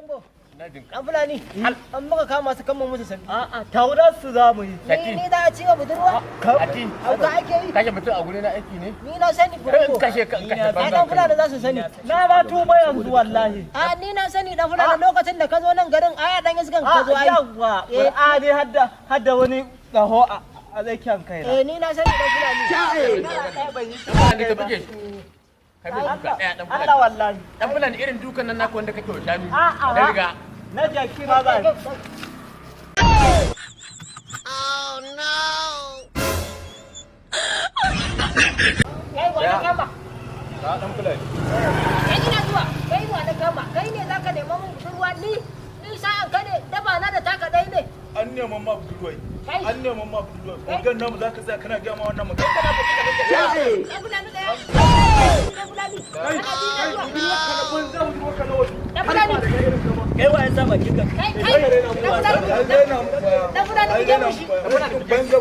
Burungo. Na jin ka. Dan Fulani. An muka kama su, kan mu musu sandi. A'a, taurar su za mu yi. Ni za a ci wa budurwa? Ati. Hauka ake yi. Kashe mutum a guri na aiki ne? Ni na sani, Kai in Burungo. kashe ka, in kashe Ai banza. dan Fulani za su sani. Na ba tuba yanzu, wallahi. A, ni na sani, dan Fulani, lokacin da ka zo nan garin aya dan iskan ka zo A ai. yawwa, Eh. Qur'ani, hadda wani ƙaho a tsakiyar kaina. Eh, ni na sani, dan Fulani. Dan Fulani, ka buge shi. Kai mai duka ɗaya, dan Allah Fulani. wallahi. Dan Fulani, irin dukan nan naka wanda kake wa shanu. A'a. Na riga. Na jaki ma za ni. Kai wa na kama? Ka dan Fulani. Kai, ina zuwa. Kai wa na kama? Kai ne zaka nema mun budurwa? Ni sa'an ka ne? Daba na da taka dai ne. An neman ma budurwai. Kai. An neman ma budurwai. Ogan namu zaka tsaya kana gaya ma wannan magana? Dan Fulani daya. Dan Fulani. Kai, Kana ji na zuwa. budurwarka na banza, budurwarka na wasu. Dan Fulani. Kai wa ya sa bakin ka? Kai, kai. Dan Fulani. Ai raina mu. Dan Fulani, Ai ku je raina mu mu. shi. Banza.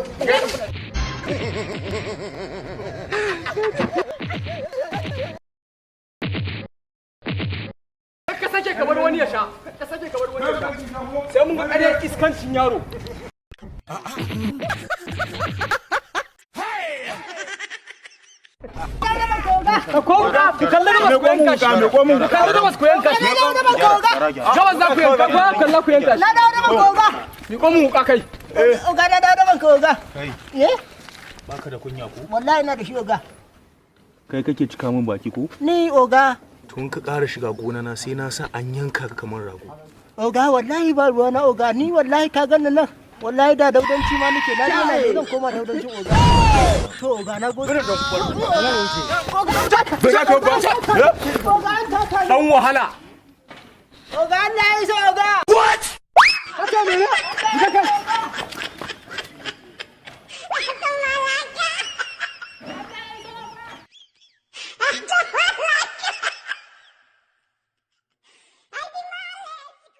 Ka sake kamar wani ya sha. Ka sake kamar wani ya sha. Sai mun ga ƙaryar iskancin yaro. Ka ko ka kalli gabas ku yanka shi. Ka kalli gabas ku yanka shi. Na dawo da banka, oga. Gabas za ku yanka, ko kalla ku yanka shi. Na dawo da banka, oga. Ni ko mun wuka kai. Oga, na dawo da banka, oga. Kai. Eh? Baka da kunya ko? Wallahi ina da shi, oga. Kai kake cika min baki ko? Ni, oga. Tun ka ƙara shiga gona na, sai na sa an yanka ka kamar rago. Oga, wallahi ba ruwa na, oga. Ni wallahi ka ganni nan. Wallahi da daudanci ma nake, na daina, yanzu zan koma daudancin, oga. To oga, na gode. Oga, Ba za ka ba. oga, an taka ni. Dan wahala. Oga, Allah ya isa,